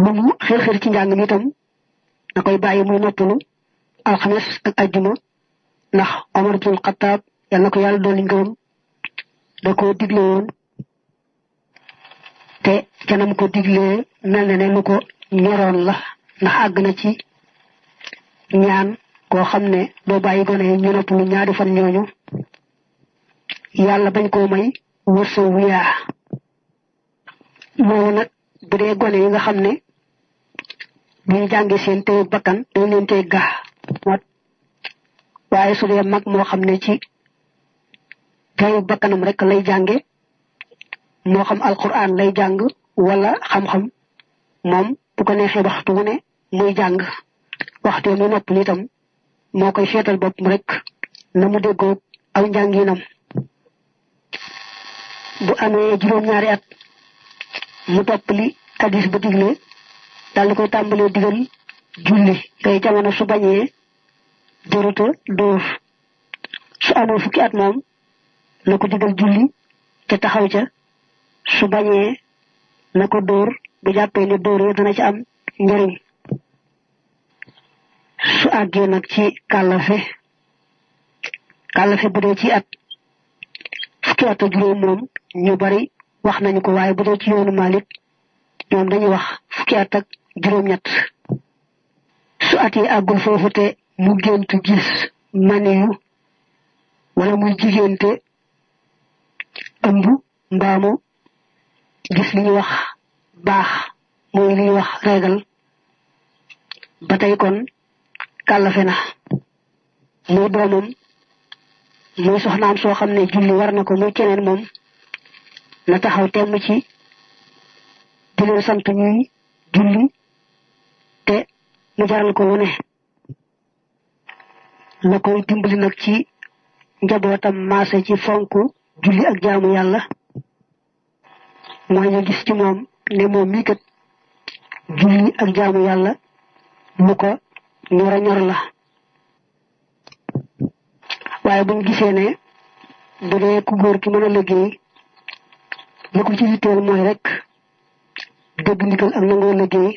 lu mu xër ci njàng mi itam na koy bàyyi muy noppalu alxames ak ajjuma ndax Omar ibn Khattab yal na ko yàlla dolli ngërëm da koo digle woon te canam ko diglee mel na ne lu ko ñoroon la ndax àgg na ci ñaan koo xam ne doo bàyyi gone ñu noppalu ñaari fan ñooñu yàlla bañ koo may wërsëg wu yaa loolu nag bu dee gone yi nga xam ne buñu jàngee seen teewu bakkan dañ leen tey gax waaye su dee mag moo xam ne ci teewu bakkanam rek lay jànge moo xam alquran lay jàng wala xam-xam moom bu ko neexee waxtu wu ne muy jàng waxtu mu noppal itam moo koy seetal boppam rek na mu déggoo aw njànginam bu amee juróom-ñaari at mu topp li hadis ba digle daal di koy tàmbalee digal julli tey jamono su bañee jëruta dóor su amee fukki at moom na ko digal julli te taxaw ca su bañee na ko dóor bu jàppee ne dóor yi dana ci am njariñ su àggee nag ci kàllafe bu dee ci at fukki at ak juróom moom ñu bari wax nañu ko waaye bu dee ci yoonu Malik ñoom dañuy wax fukki at ak juróom-ñett su at yi àggul foofu te mu gént gis maniyu wala muy jigéente ëmb mbaamu gis li ñuy wax baax mooy li ñuy wax régal ba tey kon kàllafe na muy doomam muy soxnaam soo xam ne julli war na ko muy keneen moom na taxaw temm ci di leen sant ñuy julli te mu jaral ko lu ne la koy dimbali nag ci njabootam maase ci fonk julli ak jaamu yàlla mooy ñu gis ci moom ne moom mii kat julli ak jaamu yàlla lu ko ñor la waaye buñ gisee ne bu dee ku góor ki mën a liggéey li ko ci yitteel mooy rek dégg ndigal ak nangoo liggéey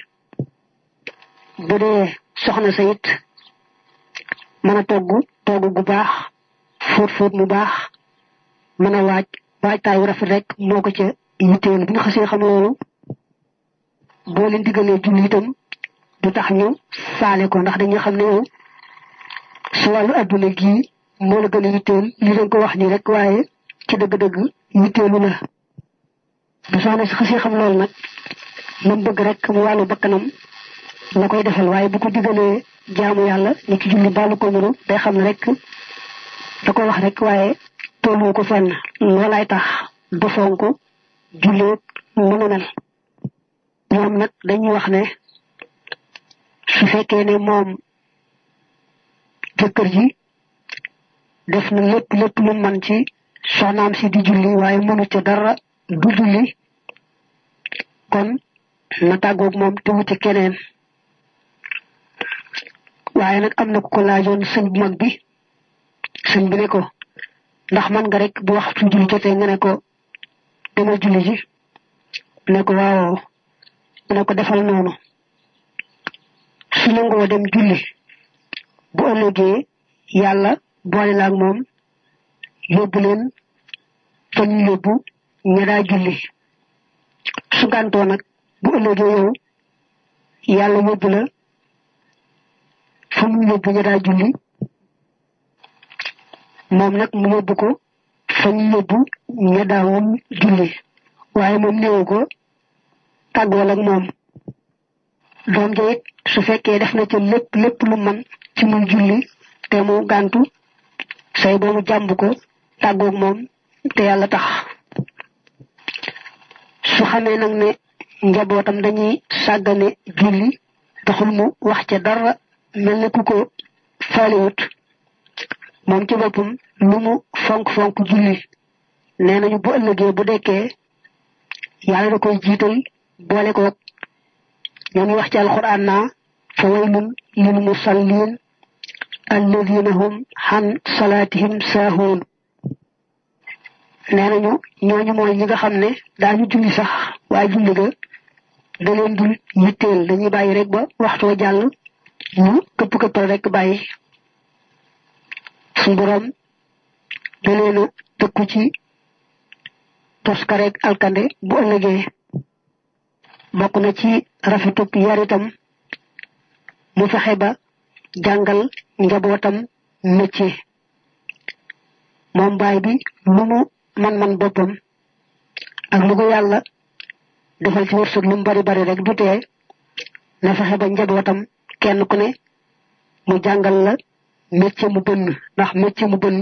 bu dee soxna sa it mën a togg gu baax fóot mu baax mën a waajtaay wu rafet rek moo ko ca yitteel bu ñu xasee xam loolu boo leen digalee julli itam du tax ñu faale ko ndax dañuy xam ne yow su wàllu adduna gii moo la gën a yitteel li leen ko wax nii rek waaye ci dëgg-dëgg yitteelu la bu soxna si xasee xam loolu nag lam bëgg rek mu wàllu bakkanam la koy defal waaye bu ko digalee jaamu yàlla ni ki julli baalu ko mënu day xam ne rek da ko wax rek waaye tollu ko fenn loolaay tax du fonk julleeg mënu mel ñoom nag dañuy wax ne su fekkee ne moom jëkkër ji def na lépp lu man ci soxnaam si di julli waaye mënu ca dara du julli kon na tàggoog moom te wuti keneen waaye nag am na ku ko laajoon sëñ bu mag bi sëñ bi ne ko ndax man nga rek bu waxtu julli jotee nga ne ko demal julli ji ne ko waaw ne ko defal noonu su nangoo dem julli bu ëllëgee yàlla boole la ak moom yóbbu leen fa ñu yóbbu ña daa julli su gàntoo nag bu ëllëgee yow yàlla yóbbu la fa mu yóbbu ña daa julli moom nag mu yóbbu ko fa ñu yóbbu ña daawul julli waaye moom néewu ko tàggool ak moom doom ja it su fekkee def na ca lépp lu man ci muy julli te mu gàntu say boobu jàmb ko tàggoog moom te yàlla tax su xamee nag ne njabootam dañuy sàggane julli taxul mu wax ca dara mel ne ku ko faaliwut moom ci boppam lu mu fonk julli nee nañu bu ëllëgee bu dekkee yàlla da koy jiital boole ko ñoom wax ci alquran naa fa waylun lil musallin alladina hum han salatihim saahuun nee nañu ñooñu mooy ñi nga xam ne daañu julli sax waaye julli ga da leen dul yitteel dañuy bàyyi rek ba waxtoo jàll ñu këppal rek bàyyi suñu borom da leen a tëkku ci toskarek alkande bu ëllëgee bokk na ci rafetub yar itam mu fexe ba jàngal njabootam métier moom baay bi lu mu man boppam ak lu ko yàlla defal ci wërsëg lu mu bari rek du tee na fexe ba njabootam kenn ku ne mu jàngal la métier mu bënn ndax métier mu bënn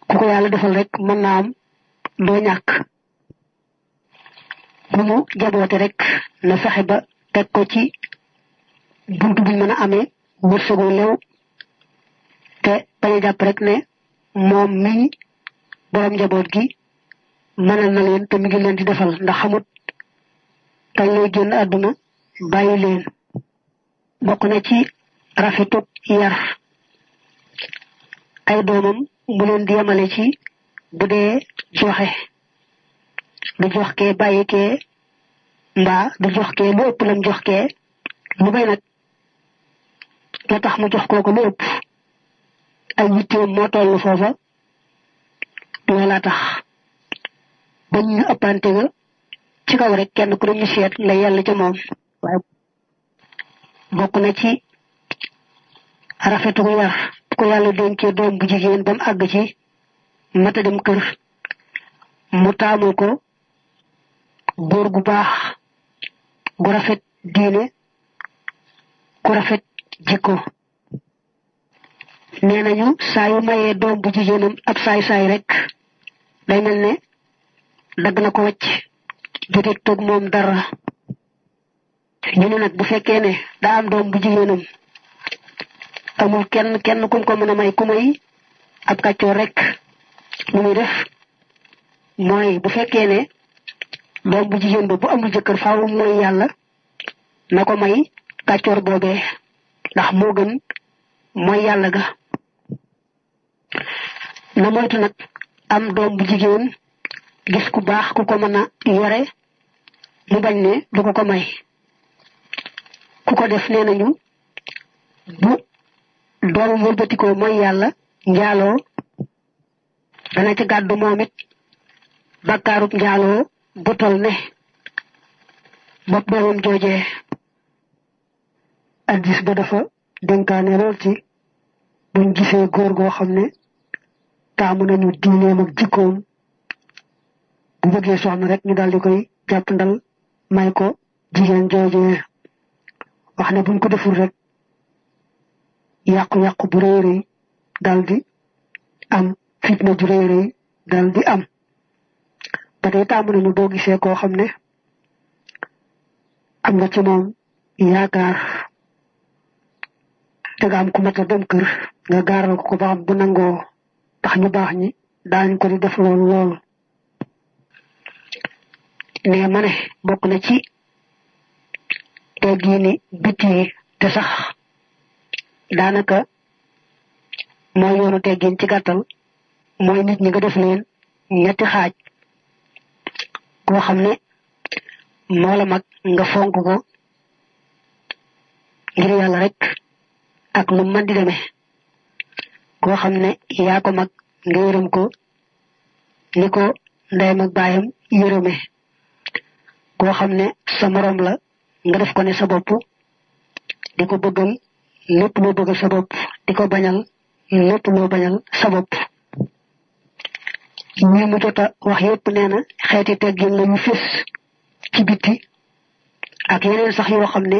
ku ko yàlla defal rek mën naa am doo ñàkk bu mu jaboote rek na fexe ba teg ko ci buntu bi mën a amee wërsëgu lew te bañ a jàpp rek ne moom mii borom njaboot gi mënal na leen te mi ngi leen di defal ndax xamut kañ lay génn àdduna bàyyi leen bokk na ci rafetub yar ay doomam mu leen di yemale ci bu dee joxe du jox kee bàyyi kee mbaa du jox kee lu ëpp lam jox kee lu bay nag la tax mu jox kooku lu ëpp ay yitteem moo toll foofa loola tax bañ ñu ëppante ga ci kaw rek kenn ku dañu seet la yàlla ca moom waaye bokk na ci rafetu yar ko yàlla dénkee doom bu jigéen ba mu àgg ci mata dem kër mu taamu ko góor gu baax gu rafet diine ku rafet jikko nee nañu saa yu mayee doom bu jigéenam ab saay-saay rek day mel ne dagg na ko wacc joteeg toog moom dara ñu ne nag bu fekkee ne daa am doom bu jigéenam amul kenn kum ko mën a may ku may ab kàccoor rek lu muy def mooy bu fekkee ne doom bu jigéen ba bu amul jëkkër faaw mooy yàlla na ko may kàccoor boobee ndax moo gën mooy yàlla ga na moytu nag am doom bu jigéen gis ku baax ku ko mën a yore mu bañ ne du ko ko may ku ko def nee nañu bu doom wëlbatikoo mooy yàlla njaaloo dana ci gàddu moom it bakkaarub njaaloo bu tol ne bopp doomam joojee addis ba dafa dénkaane lool ci buñ gisee góor goo xam ne taamu nañu diineem ak jikkoom bu bëggee soxna rek ñu daldi koy jàpp ndal may ko jigéen joojee wax ne buñ ko deful rek yàqu-yàqu bu rëy rëy daldi am fitna ju rëy rëy daldi am ba tey taamu nañu boo gisee koo xam ne am nga ci moom yaakaar te nga am ku mat a dem kër nga gaaral ko ba xam bu nangoo tax ñu baax ñi daañ ko di def lool ne ma ne bokk na ci teggiini biti te sax daanaka mooy yoonu teggiin ci gàttal mooy nit ñi nga def leen ñetti xaaj koo xam ne moo la mag nga fonk ko ngir yàlla rek ak lu mën di demee koo xam ne yaa ko mag nga yërëm ko ni ko ndeyam ak baayam yërëme koo xam ne sa morom la nga def ko ne sa bopp di ko bëggal lépp loo bëggal sa bopp di ko bañal lépp loo bañal sa bopp ñi mu jot a wax yépp nee na xeeti teggin la ñu fés ci bitti ak yeneen sax yoo xam ne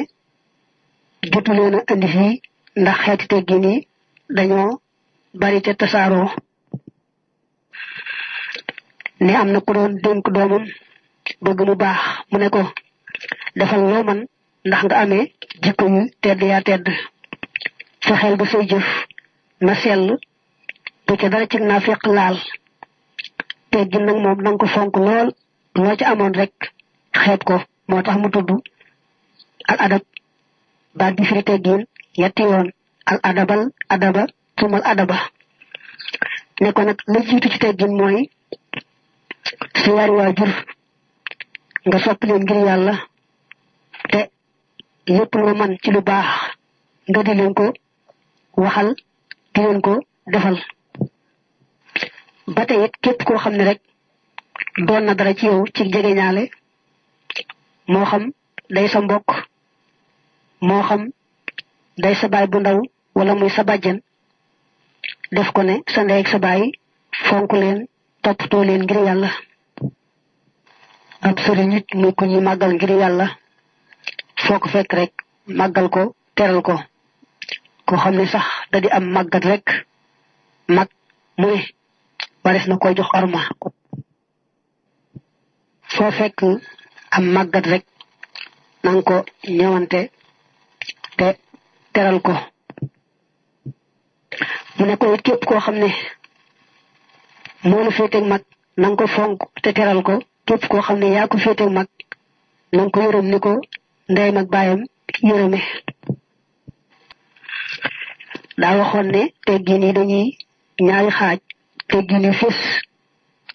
jotu leen a andi fii ndax xeeti teggin yi dañoo bari te tasaaroo ne am na ku doon dénk doomam bëgg mu baax mu ne ko defal loo man ndax nga amee jikko yu tedd yaa tedd fexeel ba say jëf na sell bu ca dara ci naafeq laal teggin nag moom nanga ko fonk lool loo ci amoon rek xeeb ko moo tax mu tudd al adab baat bi firi teggin yetti yoon al adaba tumal adaba ne ko nag la jiitu ci teggin mooy sa yaari waajur nga sopp leen ngir yàlla te lépp lu man ci lu baax nga di leen ko waxal di leen ko defal ba tey it képp koo xam ne rek doon na dara ci yow ci jegeñaale moo xam day sa mbokk moo xam day sa baay bu ndaw wala muy sa bàjjen def ko ne sa ndey ak sa baay fonk leen toppatoo leen ngir yàlla ab sëriñ nit muy ku ñuy màggal ngir yàlla foo ko fekk rek màggal ko teral ko koo xam ne sax da di am màggat rek mag mu ne wares na koy jox orma foo fekk am màggat rek nanga ko ñëwante te teral ko mu ne ko it képp koo xam ne moo la féeteeg mag nanga ko fonk te teral ko képp koo xam ne yaa ko féeteeg mag nanga ko yërëm ni ko ndeyam ak baayam yërëme daa waxoon ne teggin yi dañuy ñaari xaaj teggin yu fés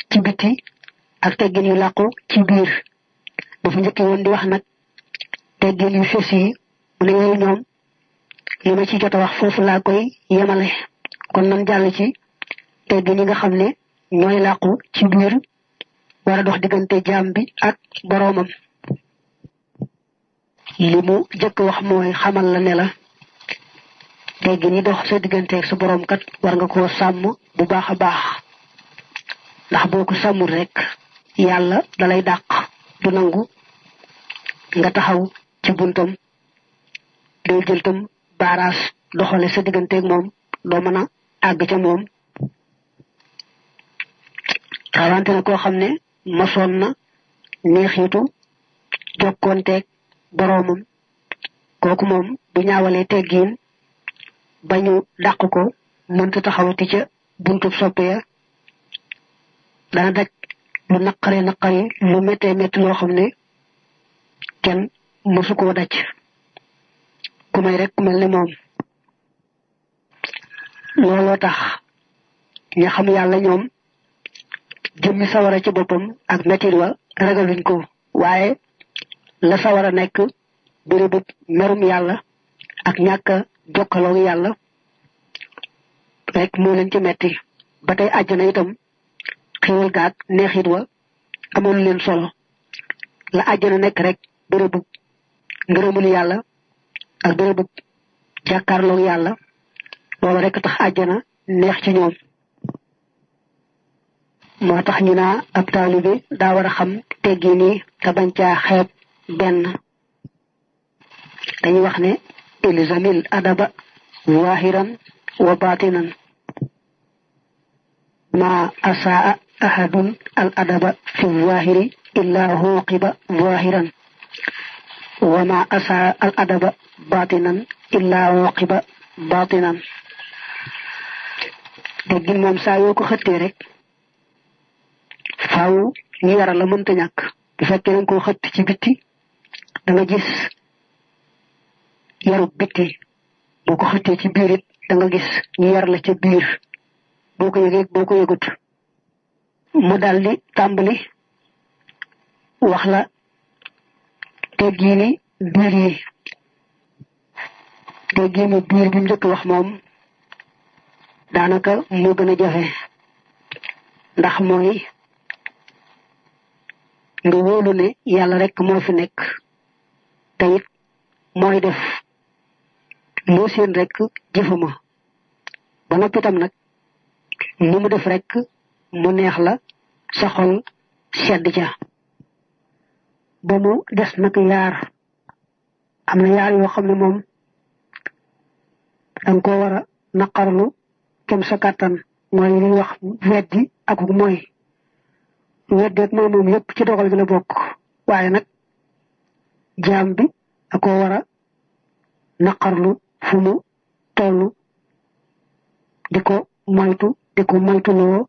ci biti ak teggin yu làqu ci biir dafa njëkki woon di wax nag teggin yu fés yi mu ne yooyu ñoom li ma ci jot a wax foofu laa koy yemale kon nan jàll ci teggin yi nga xam ne ñooy làqu ci biir war a dox diggante jaam bi ak boroomam li mu jëkk wax mooy xamal la ne la teggin yi dox sa diggante ak sa boroom kat war nga koo sàmm bu baax a baax ndax boo ko sàmmul rek yàlla dalay dàq du nangu nga taxaw ci buntam day jël tam baaraas doxale sa digganteeg moom doo mën a àgg ca moom rawante na koo xam ne mosoon na neexitu jokkoonteeg boroomam kooku moom bu ñaawalee teggiin bañu dàq ko mënta taxawati ca buntub soppe ya dana daj lu naqari lu méttee métti loo xam ne kenn mësu koo daj ku may rek ku mel ne moom looloo tax ña xam yàlla ñoom jëmmi sawara ci boppam ak metit wa ragaluñ ko waaye la sawara nekk bérébu merum yàlla ak ñàkk jokkaloo yàlla rek moo leen ci metti ba tey àjjana itam xéwal gaag neexit wa amoon leen solo la àjjana nekk rek bérébu ngërëmul yàlla ak bérébu jàkkaarloo yàlla loolu rek tax àjjana neex ci ñoom moo tax ñu naa ab taalibe daa war a xam teggi nii te bañ caa xeeb benn dañuy wax ne ilzamil adaba zahiran wa batinan ma asaa ahadun al adaba fi zahiri illa huqiba zahiran wa ma asaa al adaba batinan illa huqiba batinan teggin moom saa yoo ko xëttee rek faaw ñu yara la mënta ñàkk bu fekkee danga koo xëtt ci bitti da nga gis yarub bitti boo ko xëttee ci biir it da nga gis ñu yar la ca biir boo ko yëgee boo ko yëgut mu daldi tàmbali wax la teggiini biir yi teggiini biir bi mu njëkk wax moom daanaka moo gën a jafe ndax mooy nga wóolu ne yàlla rek moo fi nekk te it mooy def loo seen rek jëfuma ba noppi tam nag lu mu def rek mu neex la sa xol sedd ca ba mu des nag yaar am na yaar yoo xam ne moom danga ko war a naqarlu kem sa kàttan mooy li wax weddi ak mooy weddi ak mooy moom yépp ci dogal bi la bokk waaye nag jaam bi da ko war a naqarlu fu mu tollu di ko moytuloo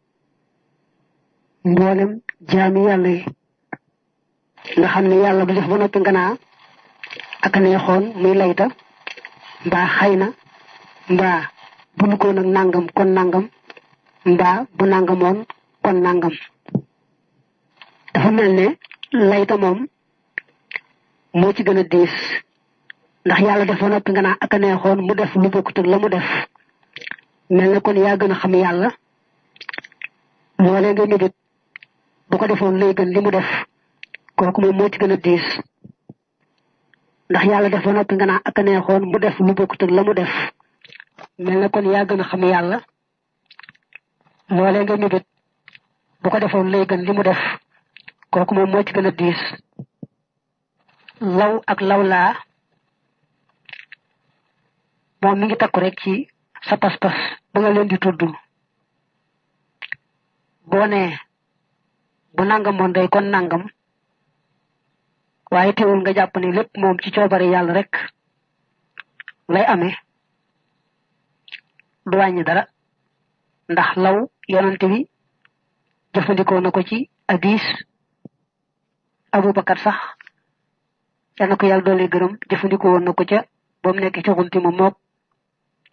mboolem jaami yàlla yi nga xam ne yàlla du def ba noppi nga naa ak neexoon muy layta mbaa xëy na mbaa bu nu ko nag nangam kon nangam mbaa bu nangamoon kon nangam dafa mel ne layta moom moo ci gën a diis ndax yàlla def ba noppi nga naa ak a neexoon mu def lu bokkut ak la mu def mel na kon yaa gën a xam yàlla loolee nga mébét bu ko defoon lay gën li mu def kooku moom moo ci gën a diis ndax yàlla def ba noppi nga naa ak a neexoon mu def lu bokkut ak la mu def mel na kon yaa gën a xam yàlla loolee nga mébét bu ko defoon lay gën li mu def kooku moom moo ci gën a diis law ak lawlaa moom mi ngi takku rek ci sa pas-pas ba nga leen di tudd boo nee bu nangam moon day kon nangam waaye teewul nga jàpp ne lépp moom ci coobare yàlla rek lay amee du wàññi dara ndax law yonante bi jëfandikoo na ko ci hadis Abubakar sax yal na ko yàlla doole gërëm jëfandikoo woon na ko ca ba mu nekk ci xunti mu mook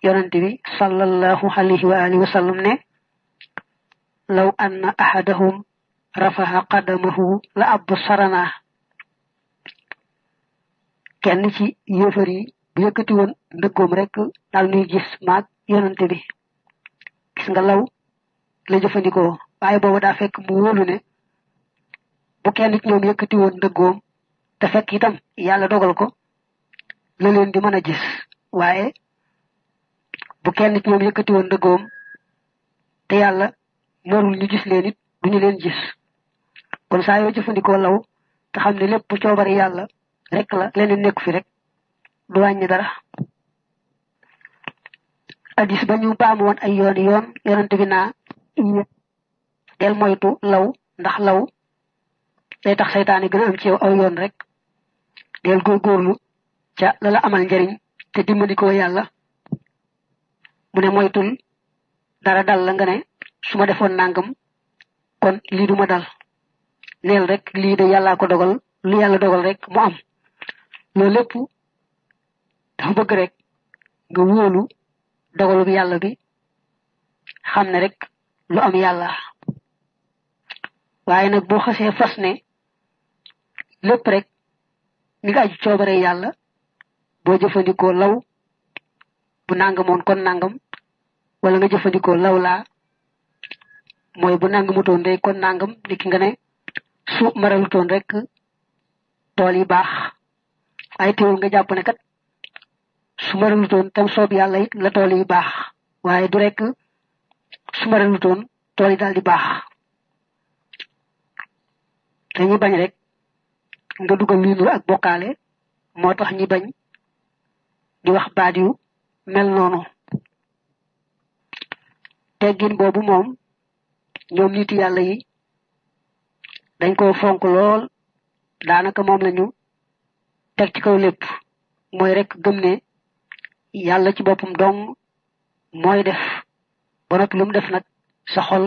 yonante bi sallallahu alayhi wa alihi wa sallam ne law anna ahadahum rafaha qadamahu la absarana kenn ci yéefar yi bu yëkkati woon ndëggoom rek daal nuy gis maag yonante bi gis nga law la jëfandikoo waaye boobu daa fekk mu wóolu ne bu kenn ci ñoom yëkkati woon ndëggoom te fekk itam yàlla dogal ko la leen di mën a gis waaye bu kenn ci ñoom yëkkati woon ndëggoom te yàlla narul ñu gis leen it duñu leen gis kon saa yoo jëfandikoo law te xam ne lépp coobari yàlla rek la leneen nekku fi rek du wàññi dara hadis ba ñu baamu woon ay yoon yonante bi naa del moytu law ndax law day tax saytaane gën a am ci yow aw yoon rek del góorgóorlu ca la la amal njariñ te dimbali ko yàlla mu ne moytul dara dal la nga ne su ma defoon nangam kon lii du ma dal neel rek lii de yàllaa ko dogal lu yàlla dogal rek mu am loolu lépp dafa bëgg rek nga wóolu dogalu yàlla bi xam ne rek lu am yàlla waaye nag boo xasee fas ne lépp rek mi nga aju coobare yàlla boo jëfandikoo law bu nangamoon kon nangam wala nga jëfandikoo law laa mooy bu nangamutoon day kon nangam niki nga ne su maralutoon rek tool yi baax waaye teewul nga jàpp ne kat su maralutoon tam soob yàlla it la tool yi baax waaye du rek su maralutoon tool yi daal di baax dañuy bañ rek nga dugal luy nuru ak bokkaale moo tax ñi bañ di wax baat yu mel noonu teggin boobu moom ñoom nit yàlla yi dañ ko fonk lool daanaka moom lañu teg ci kaw lépp mooy rek gëm ne yàlla ci boppam dong mooy def ba noppi lu mu def nag sa xol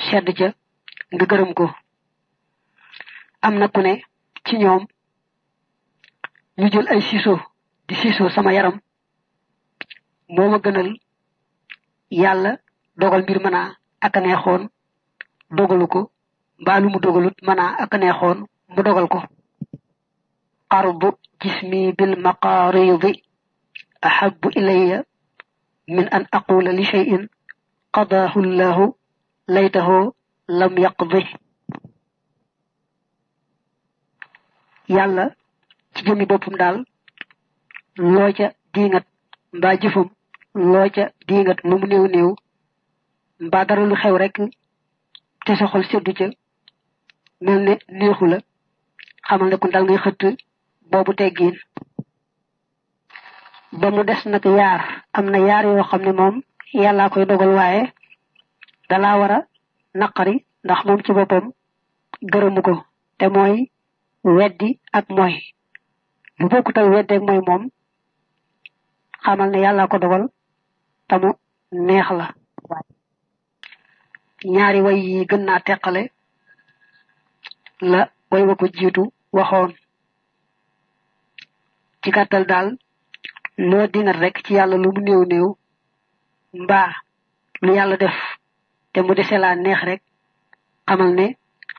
sedd ca nga gërëm ko am na ku ne ci ñoom ñu jël ay siiso di siiso sama yaram moo ma gënal yàlla dogal mbir mën a ak a neexoon dogalu ko mbaa lu mu dogalut mën a ak a neexoon mu dogal ko qarbu jismi bil maqaridi ahabbu ilayya min an aqula li shay'in qadahu llahu laytahu lam yaqdi yàlla ci jëmmi boppam daal loo ca diingat mbaa jëfam loo ca diingat lu mu néew néew mbaa dara lu xew rek te sa xol seddu ca mel ne neexu la xamal ne ku dal ngay xëtt boobu teggiin ba mu des nag yaar am na yaar yoo xam ne moom yàllaa koy dogal waaye dalaa war a naqari ndax moom ci boppam gërëmu ko te mooy weddi ak mooy bu bokkut ak weddi ak mooy moom xamal ne yàllaa ko dogal te mu neex la ñaari way yi gën naa teqale la way wa ko jiitu waxoon ci gàttal daal loo dingat rek ci yàlla lu mu néew néew mbaa lu yàlla def te mu dese laa neex rek xamal ne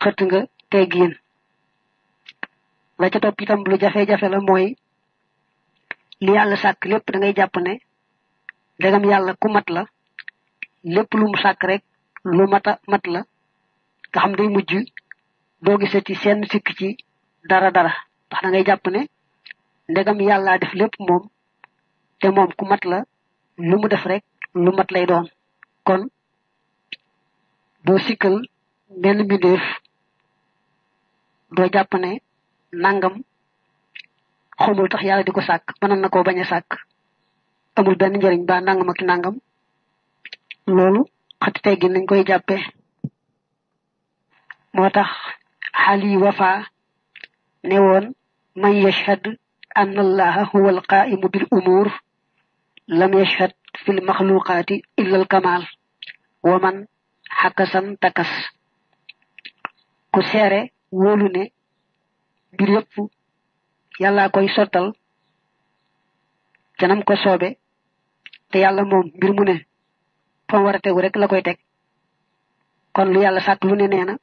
xëtt nga teggiin la ca topp itam lu jafe-jafe la mooy li yàlla sàkk lépp da ngay jàpp ne ndegam yàlla ku mat la lépp lu mu sàkk rek lu mat la nga xam day mujj doo gisati seen sikk ci dara ndax da ngay jàpp ne ndegam yàlla def lépp moom te moom ku mat la lu mu def rek lu mat lay doon kon doo sikkal benn mbindeef doo jàpp ne nangam xamul tax yàlla di ko sàkk mënoon na koo bañ a sàkk amul benn njëriñ ba nangam ak nangam loolu xati teggi nañ koy jàppee moo tax xali wafa ne woon man yashhad anna allaha huwa alqaimu bil umur lam yashhad fil maxluqaati illa al kamal wa man xakasan takas ku seere wóolu ne mbir yëpp yàlla koy sottal canam ko soobe te yàlla moom mbir mu ne fa war a tegu rek la koy teg kon lu yàlla sàkk lu ne nee na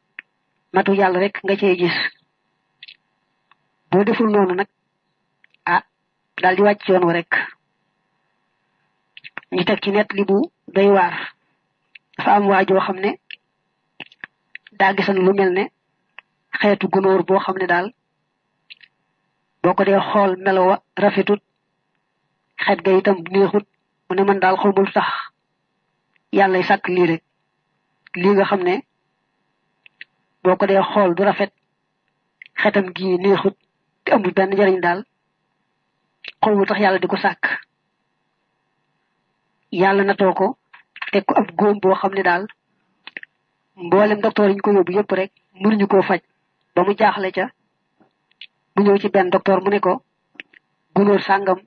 matu yàlla rek nga cey gis boo deful noonu nag ah daal di wàcc yoon wa rek ñu teg ci net li bu doy waar dafa am waajoo xam ne daa gisan lu mel ne xeetu gunóor boo xam ne daal boo ko dee xool melo wa rafetut xeet ga itam neexut mu ne man daal xawma lu tax yàllay sàkk lii rek lii nga xam ne boo ko dee xool du rafet xetam gi neexut te amul benn njariñ daal xawma lu tax yàlla di ko sàkk yàlla natoo ko teg ko ab góom boo xam ne daal mboolem docteur yi ñu ko yóbbu yëpp rek mënuñu koo faj ba mu jaaxle ca mu ñëw ci benn docteur mu ne ko gunóor sàngam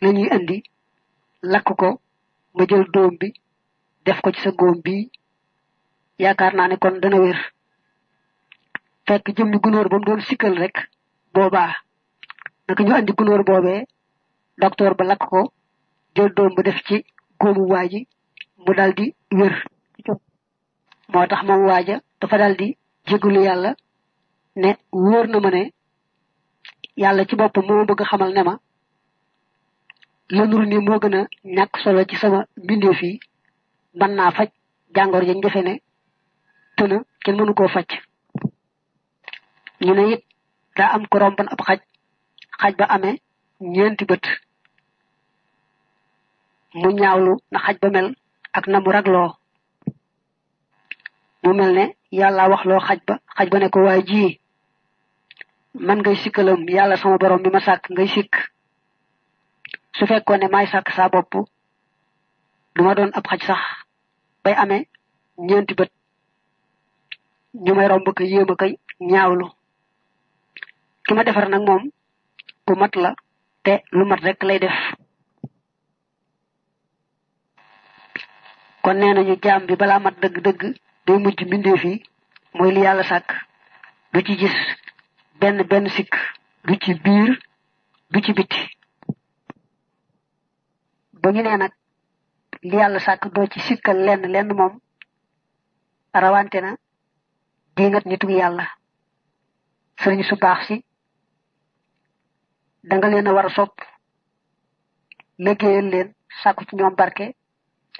la ñuy andi lakk ko ma jël doom bi def ko ci sa góom bi yaakaar naa ne kon dana wér fekk jëm ni gunóor ba mu doon sikkal rek boobaa naka ñu andi gunóor boobee docteur ba lakk ko jël doom ba def ci góomu waa ji mu daldi wér moo tax moom waaja dafa daldi jégalu yàlla ne wóor na ma ne yàlla ci boppam moo bëgg xamal ne ma la nuru ni moo gën a ñàkk solo ci sama mbindeef yi mën naa faj jàngoor jañ defe ne tëna kenn mënu koo faj ñu ne it daa am ko romban ab xaj ba amee ñeenti bët mu ñaawlu na xaj ba mel ak na mu ragloo mu mel ne yàlla wax loo xaj ba ne ko waay ji man ngay sikkalam yàlla sama borom bi ma sàkk ngay sikk su fekkoon ne maay sàkk saa bopp duma doon ab xaj sax bay amee ñeenti bët ñu may romb ko yéem a koy ñaawlu ki ma defar nag moom ku mat la te lu mat rek lay def kon nee nañu jaam bi balaa mat dëgg-dëgg day mujj mbindeef yi mooy li yàlla sàkk du ci gis benn sikk du ci biir du ci biti ba ñu nee nag li yàlla sàkk doo ci sikkal lenn moom rawante na dingat nitu yàlla sëriñ su baax si danga leen a war a sopp liggéeyal leen sàkku ci ñoom barke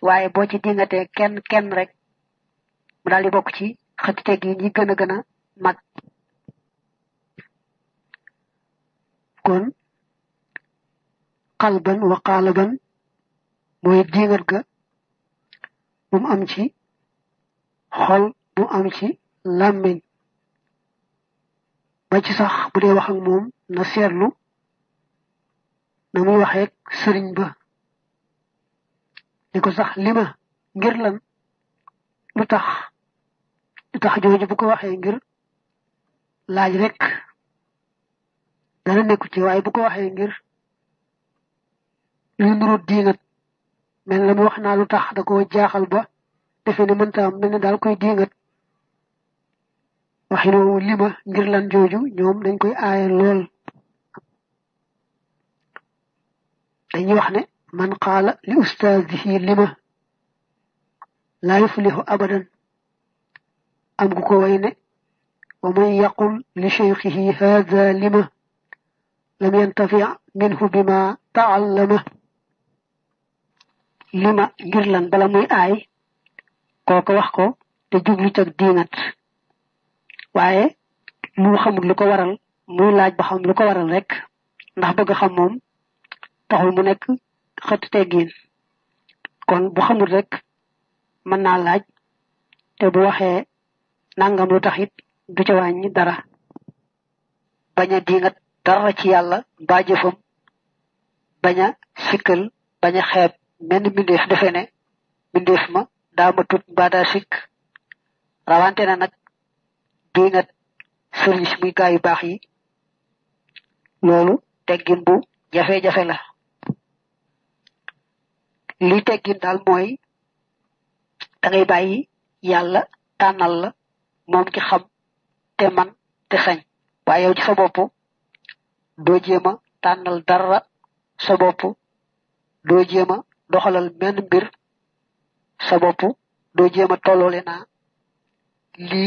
waaye boo ci dingatee kenn rek mu daal di bokk ci xëtti teg yi ñi gën a mag kon xalban wa xaalaban mooy dingat ga bu mu am ci xol bu mu am ci làmmiñ ba ci sax bu dee wax ak moom na seetlu na muy waxee sëriñ ba ni ko sax lima ngir lan lu tax jooju bu ko waxee ngir laaj rek dana nekku ci waaye bu ko waxee ngir lu nuru diingat mel la mu wax naa lu tax da ko jaaxal ba defe ne mënta am mel ne daal koy diingat waxinoowu lima ngir lan jooju ñoom dañ koy aaye lool dañuy wax ne man qaala li ustaadihi lima laa yuflihu abadan am gu ko way ne ومن يقل لشيخه هذا لما لم ينتفع منه بما تعلمه lima ngir lan bala muy ay koko wax ko te jublu ci diinat waye lu xamul lu ko waral muy laaj ba xam lu ko waral rek ndax bëgg xam mom taxul mu nek xët teggin kon bu xamul rek man na laaj te bu waxe nangam lu taxit du ci wañi dara baña diingat dara ci yalla ba jëfum baña sikkel baña xeeb men mindeef defé né mindeef ma da ma tut bada sik rawante na nak diingat service muy gaay bax yi lolu teggin bu jafé jafé la li teggin dal moy da ngay bayyi yalla tanal la mom ki xam te man te sañ waye yow ci sa bop do jema tanal dara sa bop do jema doxalal ben bir sa bop do jema tololé na li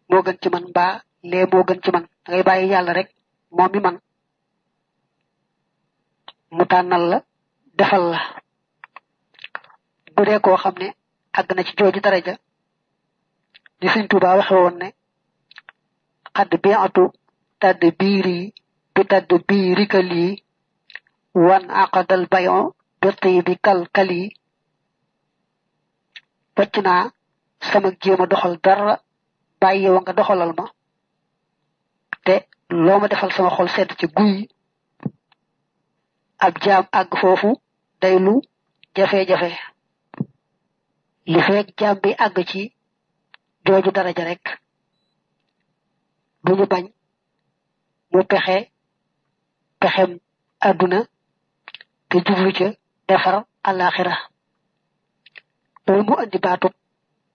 mo gën ci man ba lé mo gën ci man ngay bayyi yalla rek mom mi man mu tanal la defal la bu dé ko xamné ag na ci joju daraja di Sëriñ Tuubaa waxe won né qad bi'atu tadbiri bi tadbirika li wan aqadal bay'u bi tibikal kali wacna sama jema doxal dara bayyi wa nga doxalal ma te loma defal sama xol sedd ci guuy ab jaam ag fofu day lu jafé jafé li fek jaam bi ag ci joju daraja rek duñu bañ mu pexem aduna te jublu ci defar alakhirah do mu andi batu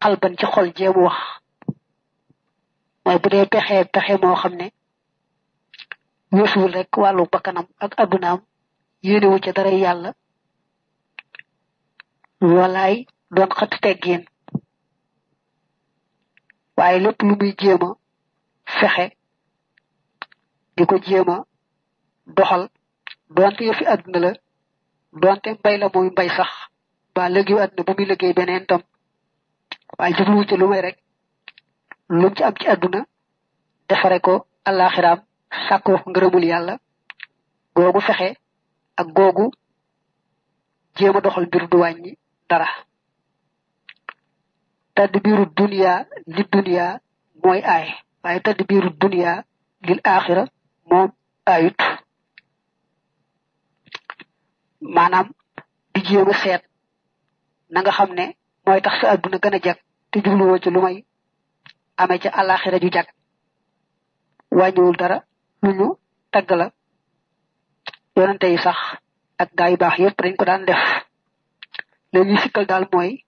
qalban ci xol jëm wax moy bu dé pexe mo xamné yusul rek walu bakanam ak adunaam yene wu ci dara yalla walay don xat teggin waye lepp lu muy jema fexé diko jema doxal donte yofi aduna la donte bay la moy bay sax ba legui aduna bu mi liggey benen tam waye jublu ci lumay rek lu ci am ci aduna defare ko alakhirah sakko ngeerumul yalla gogu fexé ak gogu jema doxal bir du wañi dara tadbiru dunya li dunya moy ay waye tadbiru dunya lil akhirah mom ayut manam di jema set na nga xamne moy tax sa aduna gëna jak te jublu wo ci lumay amé ci alakhirah ju jak wañul dara luñu tag la yonante yi sax ak gaay bax yépp dañ ko daan def légui sikal dal moy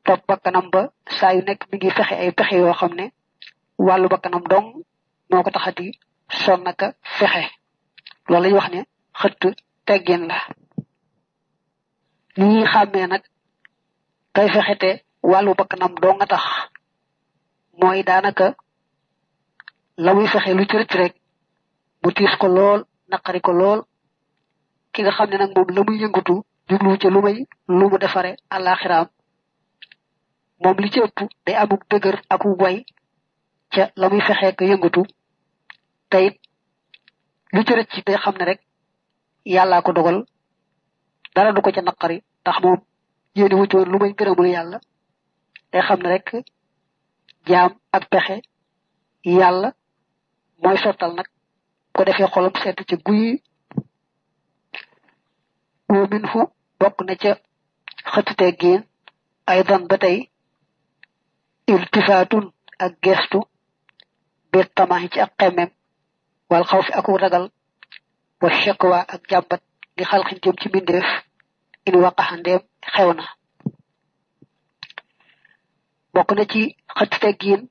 top bakanam ba sa yu nek mi ngi fexé ay pexé yo xamné walu bakanam dong moko taxati sonnaka fexé lolou lay wax né xëtt teggin la ni xamé nak kay fexété walu bakanam dong nga tax moy danaka lamuy fexé lu ci rek bu tiss ko lol nakari ko lol ki nga xamné nak mom lamuy yëngutu jublu ci lumay lu mu défaré alakhirah mom li ci ëpp day amuk dëgër ak way ca lamuy fexé ko yëngutu tay lu ci rëcc day xamné rek yalla ko dogal dara du ko ca nakari tax mom yéene wu ci won lumay gërëmul yalla day xamné rek jaam ak pexé yalla moy sotal nak ko defé xolam sét ci guuy wo minhu bok na ca xëtté gene aydan batay iltifatun ak gestu bi tamahi ci ak xemem wal khawfi ak ragal wa shakwa ak jambat di xalxin jëm ci bindef in waqahandem xewna bok na ci xëtté gene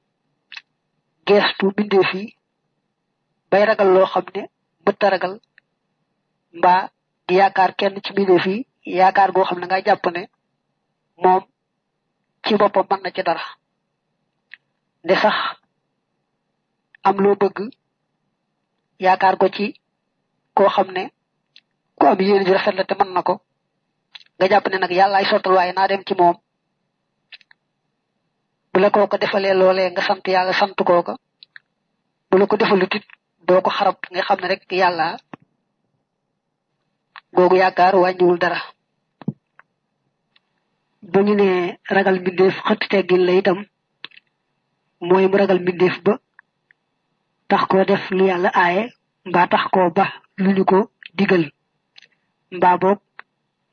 gestu bindef yi bay ragal lo xamne bëtta ragal mba di yaakar kenn ci bindef yi yaakar go xamne nga japp ne mom ci bopam man na ci dara de sax am loo bëgg yaakaar ko ci koo xam ne ku am yéene ju rafet la te mën na ko nga jàpp ne nag yàllaay sottal waaye naa dem ci moom bu la kooko defalee loolee nga sant yàlla sant kooka bu la ko defalut it doo ko xarab nga xam ne rek yàlla googu yaakaar wàññiwul dara bu ñu ne ragal mbindeef xëtt teggin la itam mooy mu ragal mbindeef ba tax koo def lu yàlla aaye mbaa tax koo ba lu ñu ko digal mbaa boog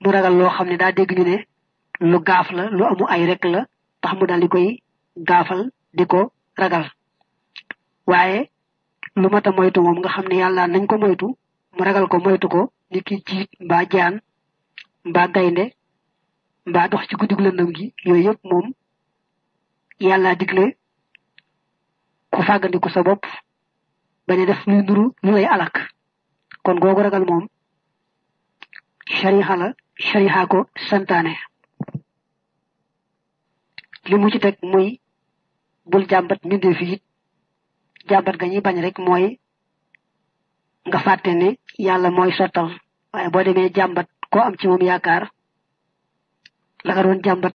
mu ragal loo xam ne daa dégg ñu ne lu gaaf la lu amu ay rek la tax mu daal di koy gaafal di ko ragal waaye lu mata moytu moom nga xam ne yàlla nañ ko moytu mu ragal ko moytu ko ni ki jiit mbaa jaan mbaa gaynde mbaa dox ci guddig lëndëm gi yooyu yëpp moom yàlla digle ku fàggandiku sa bopp bañ a def luy nuru lu lay alak kon googu ragal moom shariha la shariha ko santaane li mu ci teg muy bul jàmbat mbindeef yi jàmbat ga ñuy bañ rek mooy nga fàtte ne yàlla mooy sottal waaye boo demee jàmbat koo am ci moom yaakaar la nga doon jàmbat